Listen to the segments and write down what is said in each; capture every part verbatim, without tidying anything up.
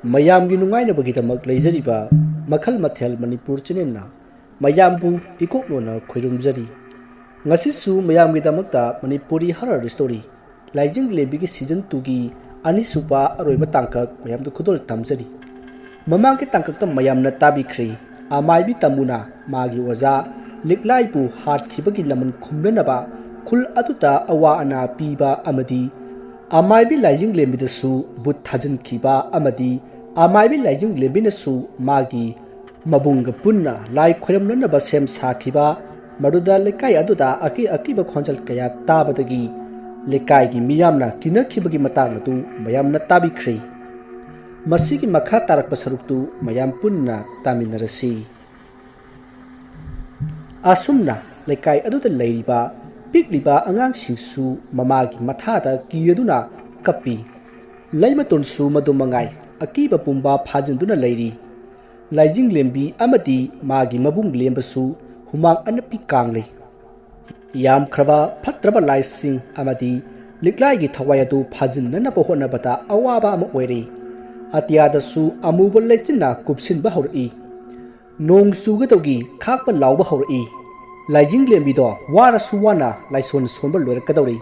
ꯃꯌꯥꯝꯒꯤ ꯅꯨꯡꯉꯥꯏꯅꯕꯒꯤꯗꯃꯛ ꯂꯩꯖꯔꯤꯕ ꯃꯈꯜ ꯃꯊꯦꯜ ꯃꯅꯤꯄꯨꯔ ꯆꯦꯅꯦꯜꯅ ꯃꯌꯥꯝꯕꯨ ꯏꯀꯣꯛꯂꯣꯟꯅ ꯈꯣꯏꯔꯨꯝꯖꯔꯤ꯫ ꯉꯁꯤꯁꯨ ꯃꯌꯥꯝꯒꯤꯗꯃꯛꯇ ꯃꯅꯤꯄꯨꯔꯤ ꯍꯔꯔ ꯁ꯭ꯇꯣꯔꯤ ꯂꯥꯏꯖꯤꯡ ꯂꯦꯝꯕꯤꯒꯤ ꯁꯤꯖꯟ ꯇꯨꯒꯤ ꯑꯅꯤꯁꯨꯕ ꯑꯔꯣꯏꯕ ꯇꯥꯡꯀꯛ ꯃꯌꯥꯝꯗ ꯈꯨꯗꯣꯜ ꯇꯝꯖꯔꯤ꯫ ꯃꯃꯥꯡꯒꯤ ꯇꯥꯡꯀꯛꯇ ꯃꯌꯥꯝꯅ ꯇꯥꯕꯤꯈ꯭ꯔꯦ, ꯑꯃꯥꯏꯕꯤ ꯇꯥꯃꯨꯅ ꯃꯥꯒꯤ ꯑꯣꯖꯥ ꯂꯤꯛꯂꯥꯏꯕꯨ ꯍꯥꯠꯈꯤꯕꯒꯤ ꯂꯃꯟ ꯈꯨꯝꯅꯅꯕ ꯈꯨꯜ ꯑꯗꯨꯗ ꯑꯋꯥ ꯑꯅꯥ ꯄꯤꯕ ꯑꯃꯗꯤ ꯑꯃꯥꯏꯕꯤ ꯂꯥꯏꯖꯤꯡ ꯂꯦꯝꯕꯤꯗꯁꯨ ꯕꯨꯠ ꯊꯥꯖꯤꯟꯈꯤꯕ ꯑꯃꯗꯤ ꯑꯃꯥꯏꯕꯤ ꯂꯥꯏꯖꯤꯡ ꯂꯦꯝꯕꯤꯅꯁꯨ ꯃꯥꯒꯤ ꯃꯕꯨꯡꯒ ꯄꯨꯟꯅ ꯂꯥꯏ ꯈꯣꯏꯔꯝꯅꯅꯕ ꯁꯦꯝ ꯁꯥꯈꯤꯕ, ꯃꯗꯨꯗ ꯂꯩꯀꯥꯏ ꯑꯗꯨꯗ ꯑꯀꯤ ꯑꯀꯤꯕ ꯈꯣꯟꯖꯦꯜ ꯀꯌꯥ ꯇꯥꯕꯗꯒꯤ ꯂꯩꯀꯥꯏꯒꯤ ꯃꯤꯌꯥꯝꯅ ꯀꯤꯅꯈꯤꯕꯒꯤ ꯃꯇꯥꯡ ꯑꯗꯨ ꯃꯌꯥꯝꯅ ꯇꯥꯕꯤꯈ꯭ꯔꯦ꯫ ꯃꯁꯤꯒꯤ ꯃꯈꯥ ꯇꯥꯔꯛꯄ ꯁꯔꯨꯛꯇꯨ ꯃꯌꯥꯝ ꯄꯨꯟꯅ ꯇꯥꯃꯤꯟꯅꯔꯁꯤ꯫ ꯑꯁꯨꯝꯅ ꯂꯩꯀꯥꯏ ꯑꯗꯨꯗ ꯂꯩꯔꯤꯕ ꯄꯤꯛꯂꯤꯕ ꯑꯉꯥꯡꯁꯤꯡꯁꯨ ꯃꯃꯥꯒꯤ ꯃꯊꯥꯗ ꯀꯤꯔꯗꯨꯅ ꯀꯞꯄꯤ꯫ ꯂꯩꯃꯇꯣꯟꯁꯨ ꯃꯗꯨ ꯃꯉꯥꯏ ꯑꯀꯤꯕ ꯄꯨꯝꯕ ꯐꯥꯖꯤꯟꯗꯨꯅ ꯂꯩꯔꯤ꯫ ꯂꯥꯏꯖꯤꯡ ꯂꯦꯝꯕꯤ ꯑꯃꯗꯤ ꯃꯥꯒꯤ ꯃꯕꯨꯡ ꯂꯦꯝꯕꯁꯨ ꯍꯨꯃꯥꯡ ꯑꯅꯞꯄꯤ ꯀꯥꯡꯂꯤ꯫ ꯌꯥꯝꯈ꯭ꯔꯕ ꯐꯠꯇ꯭ꯔꯕ ꯂꯥꯏꯁꯤꯡ ꯑꯃꯗꯤ ꯂꯤꯛꯂꯥꯏꯒꯤ ꯊꯋꯥꯏ ꯑꯗꯨ ꯐꯥꯖꯤꯟꯅꯅꯕ ꯍꯣꯠꯅꯕꯗ ꯑꯋꯥꯕ ꯑꯃ ꯑꯣꯏꯔꯤ꯫ ꯑꯇꯤꯌꯥꯗꯁꯨ ꯑꯃꯨꯕ ꯂꯩꯆꯤꯟꯅ ꯀꯨꯞꯁꯤꯟꯕ ꯍꯧꯔꯛꯏ꯫ ꯅꯣꯡ ꯆꯨꯒꯗꯧꯒꯤ ꯈꯥꯛꯄ ꯂꯥꯎꯕ ꯍꯧꯔꯛꯏ꯫ ꯂꯥꯏꯖꯤꯡ ꯂꯦꯝꯕꯤꯗꯣ ꯋꯥꯔꯁꯨ ꯋꯥꯅ ꯂꯥꯏꯁꯣꯟ ꯁꯣꯟꯕ ꯂꯣꯏꯔꯛꯀꯗꯧꯔꯤ꯫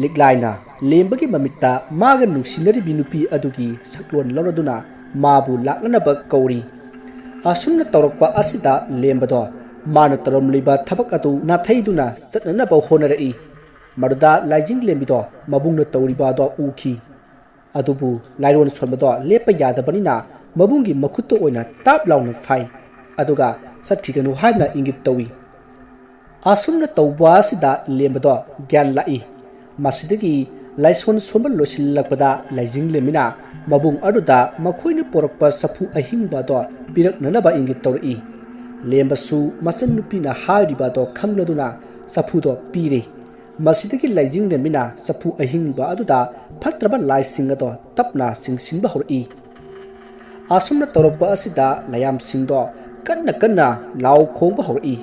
ꯂꯤꯛꯂꯥꯏꯅ ꯂꯦꯝꯕꯒꯤ ꯃꯃꯤꯠꯇ ꯃꯥꯒ ꯅꯨꯡꯁꯤꯅꯔꯤꯕꯤ ꯅꯨꯄꯤ ꯑꯗꯨꯒꯤ ꯁꯛꯂꯣꯟ ꯂꯧꯔꯗꯨꯅ ꯃꯥꯕꯨ ꯂꯥꯛꯅꯅꯕ ꯀꯧꯔꯤ꯫ ꯑꯁꯨꯝꯅ ꯇꯧꯔꯛꯄ ꯑꯁꯤꯗ ꯂꯦꯝꯕꯗꯣ ꯃꯥꯅ ꯇꯧꯔꯝꯂꯤꯕ ꯊꯕꯛ ꯑꯗꯨ ꯅꯥꯊꯩꯗꯨꯅ ꯆꯠꯅꯅꯕ ꯍꯣꯠꯅꯔꯛꯏ꯫ ꯃꯗꯨꯗ ꯂꯥꯏꯖꯤꯡ ꯂꯦꯝꯕꯤꯗꯣ ꯃꯕꯨꯡꯅ ꯇꯧꯔꯤꯕ ꯑꯗꯣ ꯎꯈꯤ꯫ ꯑꯗꯨꯕꯨ ꯂꯥꯏꯔꯣꯟ ꯁꯣꯟꯕꯗꯣ ꯂꯦꯞꯄ ꯌꯥꯗꯕꯅꯤꯅ ꯃꯕꯨꯡꯒꯤ ꯃꯈꯨꯠꯇ ꯑꯣꯏꯅ ꯇꯥꯞ ꯂꯥꯎꯅ ꯐꯥꯏ꯫ ꯑꯗꯨꯒ "ꯆꯠꯈꯤꯒꯅꯨ" ꯍꯥꯏꯗꯨꯅ ꯏꯪꯒꯤꯠ ꯇꯧꯏ꯫ ꯑꯁꯨꯝꯅ ꯇꯧꯕ ꯑꯁꯤꯗ ꯂꯦꯝꯕꯗꯣ ꯒ꯭ꯌꯥꯟ ꯂꯥꯛꯏ꯫ ꯃꯁꯤꯗꯒꯤ ꯂꯥꯏꯁꯣꯟ ꯁꯣꯟꯕ ꯂꯣꯏꯁꯤꯜꯂꯛꯄꯗ ꯂꯥꯏꯖꯤꯡ ꯂꯦꯝꯕꯤꯅ ꯃꯕꯨꯡ ꯑꯗꯨꯗ ꯃꯈꯣꯏꯅ ꯄꯣꯔꯛꯄ ꯆꯐꯨ ꯑꯍꯤꯡꯕ ꯑꯗꯣ ꯄꯤꯔꯛꯅꯅꯕ ꯏꯪꯒꯤꯠ ꯇꯧꯔꯛꯏ꯫ ꯂꯦꯝꯕꯁꯨ ꯃꯆꯟꯅꯨꯄꯤꯅ ꯍꯥꯏꯔꯤꯕ ꯑꯗꯣ ꯈꯪꯂꯗꯨꯅ ꯆꯐꯨꯗꯣ ꯄꯤꯔꯦ꯫ ꯃꯁꯤꯗꯒꯤ ꯂꯥꯏꯖꯤꯡ ꯂꯦꯝꯕꯤꯅ ꯆꯐꯨ ꯑꯍꯤꯡꯕ ꯑꯗꯨꯗ ꯐꯠꯇ꯭ꯔꯕ ꯂꯥꯏꯁꯤꯡ ꯑꯗꯣ ꯇꯞꯅ ꯆꯤꯡꯁꯤꯟꯕ ꯍꯧꯔꯛꯏ꯫ ꯑꯁꯨꯝꯅ ꯇꯧꯔꯛꯄ ꯑꯁꯤꯗ ꯂꯥꯏꯌꯥꯝꯁꯤꯡꯗꯣ ꯀꯟꯅ ꯀꯟꯅ ꯂꯥꯎ ꯈꯣꯡꯕ ꯍꯧꯔꯛꯏ꯫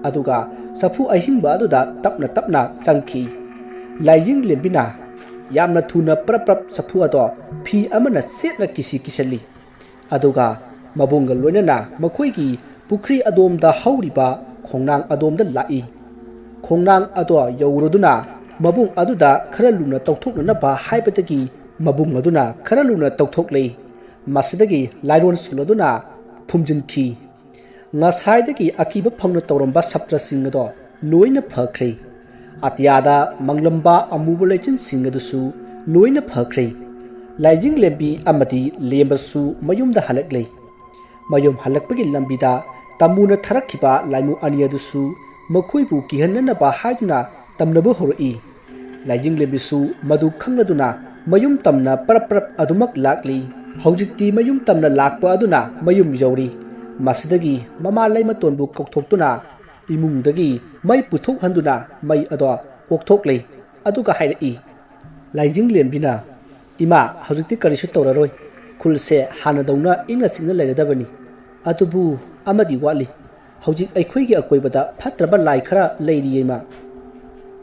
ꯑꯗꯨꯒ ꯆꯐꯨ ꯑꯍꯤꯡꯕ ꯑꯗꯨꯗ ꯇꯞꯅ ꯇꯞꯅ ꯆꯪꯈꯤ꯫ ꯂꯥꯏꯖꯤꯡ ꯂꯦꯝꯕꯤꯅ ꯌꯥꯝꯅ ꯊꯨꯅ ꯄ꯭ꯔꯞ ꯄ꯭ꯔꯞ ꯆꯐꯨ ꯑꯗꯣ ꯐꯤ ꯑꯃꯅ ꯆꯦꯠꯅ ꯀꯤꯁꯤ ꯀꯤꯁꯜꯂꯤ꯫ ꯑꯗꯨꯒ ꯃꯕꯨꯡꯒ ꯂꯣꯏꯅꯅ ꯃꯈꯣꯏꯒꯤ ꯄꯨꯈ꯭ꯔꯤ ꯑꯗꯣꯝꯗ ꯍꯧꯔꯤꯕ ꯈꯣꯡꯅꯥꯡ ꯑꯗꯣꯝꯗ ꯂꯥꯛꯏ꯫ ꯈꯣꯡꯅꯥꯡ ꯑꯗꯣ ꯌꯧꯔꯗꯨꯅ ꯃꯕꯨꯡ ꯑꯗꯨꯗ ꯈꯔ ꯂꯨꯅ ꯇꯧꯊꯣꯛꯅꯅꯕ ꯍꯥꯏꯕꯗꯒꯤ ꯃꯕꯨꯡ ꯑꯗꯨꯅ ꯈꯔ ꯂꯨꯅ ꯇꯧꯊꯣꯛꯂꯦ꯫ ꯃꯁꯤꯗꯒꯤ ꯂꯥꯏꯔꯣꯟ ꯁꯣꯜꯂꯗꯨꯅ ꯐꯨꯝꯖꯤꯟꯈꯤ꯫ ꯉꯁꯥꯏꯗꯒꯤ ꯑꯀꯤꯕ ꯐꯪꯅ ꯇꯧꯔꯝꯕ ꯁꯥꯇ꯭ꯔꯁꯤꯡ ꯑꯗꯣ ꯂꯣꯏꯅ ꯐꯈ꯭ꯔꯦ꯫ ꯑꯇꯤꯌꯥꯗ ꯃꯪꯂꯝꯕ ꯑꯃꯨꯕ ꯂꯩꯆꯤꯟꯁꯤꯡ ꯑꯗꯨꯁꯨ ꯂꯣꯏꯅ ꯐꯈ꯭ꯔꯦ꯫ ꯂꯥꯏꯖꯤꯡꯂꯦꯝꯕꯤ ꯑꯃꯗꯤ ꯂꯦꯝꯕꯁꯨ ꯃꯌꯨꯝꯗ ꯍꯜꯂꯛꯂꯦ꯫ ꯃꯌꯨꯝ ꯍꯜꯂꯛꯄꯒꯤ ꯂꯝꯕꯤꯗ ꯇꯝꯃꯨꯅ ꯊꯥꯔꯛꯈꯤꯕ ꯂꯥꯏꯃꯨ ꯑꯅꯤ ꯑꯗꯨꯁꯨ ꯃꯈꯣꯏꯕꯨ ꯀꯤꯍꯟꯅꯅꯕ ꯍꯥꯏꯗꯨꯅ ꯇꯝꯅꯕ ꯍꯧꯔꯛꯏ꯫ ꯂꯥꯏꯖꯤꯡꯂꯦꯝꯕꯤꯁꯨ ꯃꯗꯨ ꯈꯪꯂꯗꯨꯅ ꯃꯌꯨꯝ ꯇꯝꯅ ꯄꯔꯞ ꯄꯔꯞ ꯑꯗꯨꯃꯛ ꯂꯥꯛꯂꯤ꯫ ꯍꯧꯖꯤꯛꯇꯤ ꯃꯌꯨꯝ ꯇꯝꯅ ꯂꯥꯛꯄ ꯑꯗꯨꯅ ꯃꯌꯨꯝ ꯌꯧꯔꯤ꯫ ꯃꯁꯤꯗꯒꯤ ꯃꯃꯥ ꯂꯩꯃꯇꯣꯟꯕꯨ ꯀꯧꯊꯣꯛꯇꯨꯅ ꯏꯃꯨꯡꯗꯒꯤ ꯃꯩ ꯄꯨꯊꯣꯛꯍꯟꯗꯨꯅ ꯃꯩ ꯑꯗꯣ ꯑꯣꯛꯊꯣꯛꯂꯦ꯫ ꯑꯗꯨꯒ ꯍꯥꯏꯔꯛꯏ, ꯂꯥꯏꯖꯤꯡꯂꯦꯝꯕꯤꯅ, "ꯏꯃꯥ, ꯍꯧꯖꯤꯛꯇꯤ ꯀꯔꯤꯁꯨ ꯇꯧꯔꯔꯣꯏ꯫ ꯈꯨꯜꯁꯦ ꯍꯥꯟꯅꯗꯧꯅ ꯏꯪꯅ ꯆꯤꯛꯅ ꯂꯩꯔꯗꯕꯅꯤ꯫ ꯑꯗꯨꯕꯨ ꯑꯃꯗꯤ ꯋꯥꯠꯂꯤ꯫ ꯍꯧꯖꯤꯛ ꯑꯩꯈꯣꯏꯒꯤ ꯑꯀꯣꯏꯕꯗ ꯐꯠꯇ꯭ꯔꯕ ꯂꯥꯏ ꯈꯔ ꯂꯩꯔꯤꯌꯦ, ꯏꯃꯥ꯫"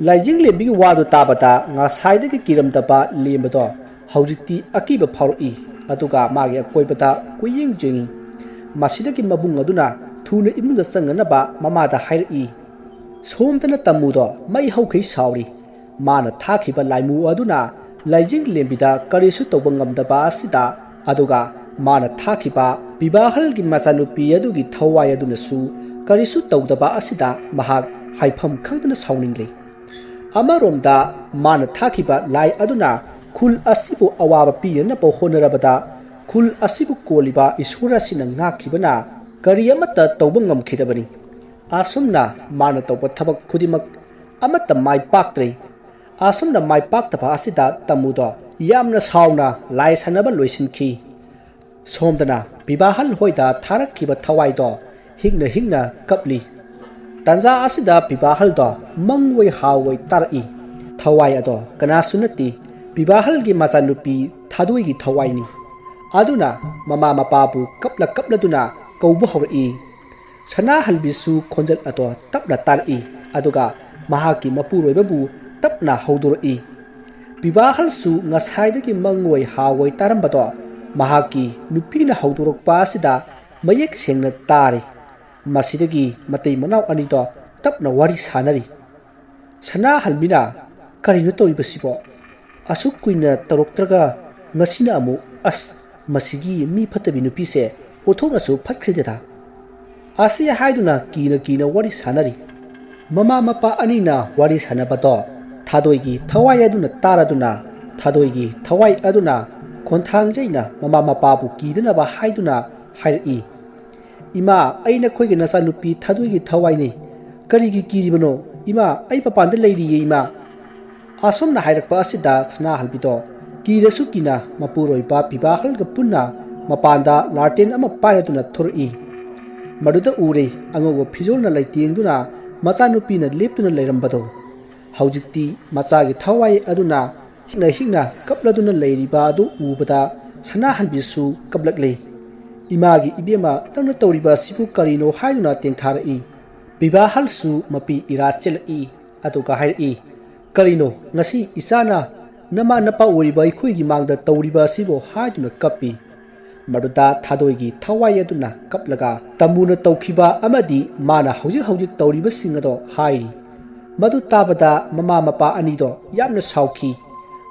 ꯂꯥꯏꯖꯤꯡꯂꯦꯝꯕꯤꯒꯤ ꯋꯥꯗꯨ ꯇꯥꯕꯗ ꯉꯁꯥꯏꯗꯒꯤ ꯀꯤꯔꯝꯗꯕ ꯂꯦꯝꯕꯗꯣ ꯍꯧꯖꯤꯛꯇꯤ ꯑꯀꯤꯕ ꯐꯥꯎꯔꯛꯏ꯫ ꯑꯗꯨꯒ ꯃꯥꯒꯤ ꯑꯀꯣꯏꯕꯗ ꯀꯨꯌꯦꯡ ꯌꯦꯡꯏ꯫ ꯃꯁꯤꯗꯒꯤ ꯃꯕꯨꯡ ꯑꯗꯨꯅ ꯊꯨꯅ ꯏꯃꯨꯡꯗ ꯆꯪꯅꯅꯕ ꯃꯃꯥꯗ ꯍꯥꯏꯔꯛꯏ꯫ ꯁꯣꯝꯗꯅ ꯇꯝꯃꯨꯗꯣ ꯃꯩ ꯍꯧꯈꯩ ꯁꯥꯎꯔꯤ꯫ ꯃꯥꯅ ꯊꯥꯈꯤꯕ ꯂꯥꯏꯃꯨ ꯑꯗꯨꯅ ꯂꯥꯏꯖꯤꯡꯂꯦꯝꯕꯤꯗ ꯀꯔꯤꯁꯨ ꯇꯧꯕ ꯉꯝꯗꯕ ꯑꯁꯤꯗ, ꯑꯗꯨꯒ ꯃꯥꯅ ꯊꯥꯈꯤꯕ ꯄꯤꯕꯥꯍꯜꯒꯤ ꯃꯆꯥꯅꯨꯄꯤ ꯑꯗꯨꯒꯤ ꯊꯋꯥꯏ ꯑꯗꯨꯅꯁꯨ ꯀꯔꯤꯁꯨ ꯇꯧꯗꯕ ꯑꯁꯤꯗ ꯃꯍꯥꯛ ꯍꯥꯏꯐꯝ ꯈꯪꯗꯅ ꯁꯥꯎꯅꯤꯡꯂꯦ꯫ ꯑꯃꯔꯣꯝꯗ ꯃꯥꯅ ꯊꯥꯈꯤꯕ ꯂꯥꯏ ꯑꯗꯨꯅ ꯈꯨꯜ ꯑꯁꯤꯕꯨ ꯑꯋꯥꯕ ꯄꯤꯅꯅꯕ ꯍꯣꯠꯅꯔꯕꯗ ꯈꯨꯜ ꯑꯁꯤꯕꯨ ꯀꯣꯜꯂꯤꯕ ꯏꯁꯣꯔ ꯑꯁꯤꯅ ꯉꯥꯛꯈꯤꯕꯅ ꯀꯔꯤ ꯑꯃꯠꯇ ꯇꯧꯕ ꯉꯝꯈꯤꯗꯕꯅꯤ꯫ ꯑꯁꯨꯝꯅ ꯃꯥꯅ ꯇꯧꯕ ꯊꯕꯛ ꯈꯨꯗꯤꯡꯃꯛ ꯑꯃꯠꯇ ꯃꯥꯏ ꯄꯥꯛꯇ꯭ꯔꯦ꯫ ꯑꯁꯨꯝꯅ ꯃꯥꯏ ꯄꯥꯛꯇꯕ ꯑꯁꯤꯗ ꯇꯝꯃꯨꯗꯣ ꯌꯥꯝꯅ ꯁꯥꯎꯅ ꯂꯥꯏ ꯁꯥꯟꯅꯕ ꯂꯣꯏꯁꯤꯟꯈꯤ꯫ ꯁꯣꯝꯗꯅ ꯕꯤꯕꯥꯍꯜ ꯍꯣꯏꯗ ꯊꯥꯔꯛꯈꯤꯕ ꯊꯋꯥꯏꯗꯣ ꯍꯤꯡꯅ ꯍꯤꯡꯅ ꯀꯞꯂꯤ꯫ ꯇꯥꯟꯖꯥ ꯑꯁꯤꯗ ꯕꯤꯕꯥꯍꯜꯗꯣ ꯃꯪꯑꯣꯏ ꯍꯥꯎꯑꯣꯏ ꯇꯥꯔꯛꯏ꯫ ꯊꯋꯥꯏ ꯑꯗꯣ ꯀꯅꯥꯁꯨ ꯅꯠꯇꯦ, ꯕꯤꯕꯥꯍꯜꯒꯤ ꯃꯆꯥꯅꯨꯄꯤ ꯊꯥꯗꯣꯏꯒꯤ ꯊꯋꯥꯏꯅꯤ꯫ ꯑꯗꯨꯅ ꯃꯃꯥ ꯃꯄꯥꯕꯨ ꯀꯞꯂ ꯀꯞꯂꯗꯨꯅ ꯀꯧꯕ ꯍꯧꯔꯛꯏ꯫ ꯁꯅꯥꯍꯟꯕꯤꯁꯨ ꯈꯣꯟꯖꯦꯜ ꯑꯗꯣ ꯇꯞꯅ ꯇꯥꯔꯛꯏ, ꯑꯗꯨꯒ ꯃꯍꯥꯛꯀꯤ ꯃꯄꯨꯔꯣꯏꯕꯕꯨ ꯇꯞꯅ ꯍꯧꯗꯣꯔꯛꯏ꯫ ꯕꯤꯕꯥꯍꯜꯁꯨ ꯉꯁꯥꯏꯗꯒꯤ ꯃꯪꯑꯣꯏ ꯍꯥꯑꯣꯏ ꯇꯥꯔꯝꯕꯗꯣ ꯃꯍꯥꯛꯀꯤ ꯅꯨꯄꯤꯅ ꯍꯧꯗꯣꯔꯛꯄ ꯑꯁꯤꯗ ꯃꯌꯦꯛ ꯁꯦꯡꯅ ꯇꯥꯔꯤ꯫ ꯃꯁꯤꯗꯒꯤ ꯃꯇꯩ ꯃꯅꯥꯎ ꯑꯅꯤꯗꯣ ꯇꯞꯅ ꯋꯥꯔꯤ ꯁꯥꯅꯔꯤ꯫ ꯁꯅꯥꯍꯟꯕꯤꯅ, "ꯀꯔꯤꯅꯣ ꯇꯧꯔꯤꯕꯁꯤꯕꯣ? ꯑꯁꯨꯛ ꯀꯨꯏꯅ ꯇꯧꯔꯛꯇ꯭ꯔꯒ ꯉꯁꯤꯅ ꯑꯃꯨꯛ, ꯑꯁ, ꯃꯁꯤꯒꯤ ꯃꯤ ꯐꯠꯇꯕꯤ ꯅꯨꯄꯤꯁꯦ ꯑꯣꯟꯊꯣꯛꯅꯁꯨ ꯐꯠꯈ꯭ꯔꯦꯗꯦꯗ!" ꯑꯁꯤ ꯍꯥꯏꯗꯨꯅ ꯀꯤꯅ ꯀꯤꯅ ꯋꯥꯔꯤ ꯁꯥꯅꯔꯤ꯫ ꯃꯃꯥ ꯃꯄꯥ ꯑꯅꯤꯅ ꯋꯥꯔꯤ ꯁꯥꯅꯕꯗꯣ ꯊꯥꯗꯣꯏꯒꯤ ꯊꯋꯥꯏ ꯑꯗꯨꯅ ꯇꯥꯔꯗꯨꯅ, ꯊꯥꯗꯣꯏꯒꯤ ꯊꯋꯥꯏ ꯑꯗꯨꯅ ꯈꯣꯟꯊꯥꯡꯖꯩꯅ ꯃꯃꯥ ꯃꯄꯥꯕꯨ ꯀꯤꯗꯅꯕ ꯍꯥꯏꯗꯨꯅ ꯍꯥꯏꯔꯛꯏ, "ꯏꯃꯥ, ꯑꯩ ꯅꯈꯣꯏꯒꯤ ꯅꯆꯥꯅꯨꯄꯤ ꯊꯥꯗꯣꯏꯒꯤ ꯊꯋꯥꯏꯅꯤ꯫ ꯀꯔꯤꯒꯤ ꯀꯤꯔꯤꯕꯅꯣ? ꯏꯃꯥ, ꯑꯩ ꯃꯄꯥꯟꯗ ꯂꯩꯔꯤꯌꯦ, ꯏꯃꯥ!" ꯑꯁꯨꯝꯅ ꯍꯥꯏꯔꯛꯄ ꯑꯁꯤꯗ ꯁꯅꯥꯍꯟꯕꯤꯗꯣ ꯀꯤꯔꯁꯨ ꯀꯤꯅ ꯃꯄꯨꯔꯣꯏꯕ ꯕꯤꯕꯥꯍꯜꯒ ꯄꯨꯟꯅ ꯃꯄꯥꯟꯗ ꯂꯥꯔꯇꯦꯟ ꯑꯃ ꯄꯥꯏꯔꯗꯨꯅ ꯊꯣꯔꯛꯏ꯫ ꯃꯗꯨꯗ ꯎꯔꯦ ꯑꯉꯧꯕ ꯐꯤꯖꯣꯜꯅ ꯂꯩꯇꯦꯡꯗꯨꯅ ꯃꯆꯥꯅꯨꯄꯤꯅ ꯂꯦꯞꯇꯨꯅ ꯂꯩꯔꯝꯕꯗꯣ꯫ ꯍꯧꯖꯤꯛꯇꯤ ꯃꯆꯥꯒꯤ ꯊꯋꯥꯏ ꯑꯗꯨꯅ ꯍꯤꯛꯅ ꯍꯤꯛꯅ ꯀꯞꯂꯗꯨꯅ ꯂꯩꯔꯤꯕ ꯑꯗꯨ ꯎꯕꯗ ꯁꯅꯥꯍꯟꯕꯤꯁꯨ ꯀꯞꯂꯛꯂꯦ꯫ "ꯏꯃꯥꯒꯤ ꯏꯕꯦꯝꯃ, ꯅꯪꯅ ꯇꯧꯔꯤꯕ ꯑꯁꯤꯕꯨ ꯀꯔꯤꯅꯣ?" ꯍꯥꯏꯗꯨꯅ ꯇꯦꯡꯊꯥꯔꯛꯏ꯫ ꯕꯤꯕꯥꯍꯜꯁꯨ ꯃꯄꯤ ꯏꯔꯥ ꯆꯦꯜꯂꯛꯏ꯫ ꯑꯗꯨꯒ ꯍꯥꯏꯔꯛꯏ, "ꯀꯔꯤꯅꯣ ꯉꯁꯤ ꯏꯆꯥꯅ ꯅꯃꯥ ꯅꯄꯥ ꯑꯣꯏꯔꯤꯕ ꯑꯩꯈꯣꯏꯒꯤ ꯃꯥꯡꯗ ꯇꯧꯔꯤꯕ ꯑꯁꯤꯕꯨ?" ꯍꯥꯏꯗꯨꯅ ꯀꯞꯄꯤ꯫ ꯃꯗꯨꯗ ꯊꯥꯗꯣꯏꯒꯤ ꯊꯋꯥꯏ ꯑꯗꯨꯅ ꯀꯞꯂꯒ ꯇꯃꯨꯅ ꯇꯧꯈꯤꯕ ꯑꯃꯗꯤ ꯃꯥꯅ ꯍꯧꯖꯤꯛ ꯍꯧꯖꯤꯛ ꯇꯧꯔꯤꯕꯁꯤꯡ ꯑꯗꯣ ꯍꯥꯏꯔꯤ꯫ ꯃꯗꯨ ꯇꯥꯕꯗ ꯃꯃꯥ ꯃꯄꯥ ꯑꯅꯤꯗꯣ ꯌꯥꯝꯅ ꯁꯥꯎꯈꯤ꯫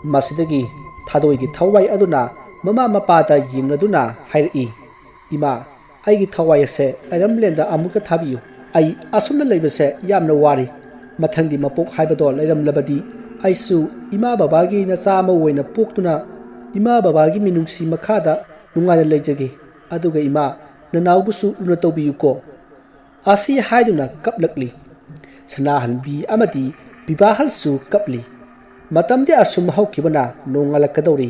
ꯃꯁꯤꯗꯒꯤ ꯊꯥꯗꯣꯏꯒꯤ ꯊꯋꯥꯏ ꯑꯗꯨꯅ ꯃꯃꯥ ꯃꯄꯥꯗ ꯌꯦꯡꯂꯗꯨꯅ ꯍꯥꯏꯔꯛꯏ, "ꯏꯃꯥ, ꯑꯩꯒꯤ ꯊꯋꯥꯏ ꯑꯁꯦ ꯂꯥꯏꯔꯝꯂꯦꯟꯗ ꯑꯃꯨꯛꯇ ꯊꯥꯕꯤꯌꯨ꯫ ꯑꯩ ꯑꯁꯨꯝꯅ ꯂꯩꯕꯁꯦ ꯌꯥꯝꯅ ꯋꯥꯔꯤ꯫ ꯃꯊꯪꯒꯤ ꯃꯄꯣꯛ ꯍꯥꯏꯕꯗꯣ ꯂꯩꯔꯝꯂꯕꯗꯤ ꯑꯩꯁꯨ ꯏꯃꯥ ꯕꯕꯥꯒꯤ ꯅꯆꯥ ꯑꯃ ꯑꯣꯏꯅ ꯄꯣꯛꯇꯨꯅ ꯏꯃꯥ ꯕꯕꯥꯒꯤ ꯃꯤꯅꯨꯡꯁꯤ ꯃꯈꯥꯗ ꯅꯨꯡꯉꯥꯏꯅ ꯂꯩꯖꯒꯦ꯫ ꯑꯗꯨꯒ ꯏꯃꯥ, ꯅꯅꯥꯎꯕꯨꯁꯨ ꯂꯨꯅ ꯇꯧꯕꯤꯌꯨꯀꯣ꯫" ꯑꯁꯤ ꯍꯥꯏꯗꯨꯅ ꯀꯞꯂꯛꯂꯤ꯫ ꯁꯅꯥꯍꯟꯕꯤ ꯑꯃꯗꯤ ꯕꯤꯕꯥꯍꯜꯁꯨ ꯀꯞꯂꯤ꯫ ꯃꯇꯝꯗꯤ ꯑꯁꯨꯝ ꯍꯧꯈꯤꯕꯅ ꯅꯣꯡꯉꯥꯜꯂꯛꯀꯗꯧꯔꯤ꯫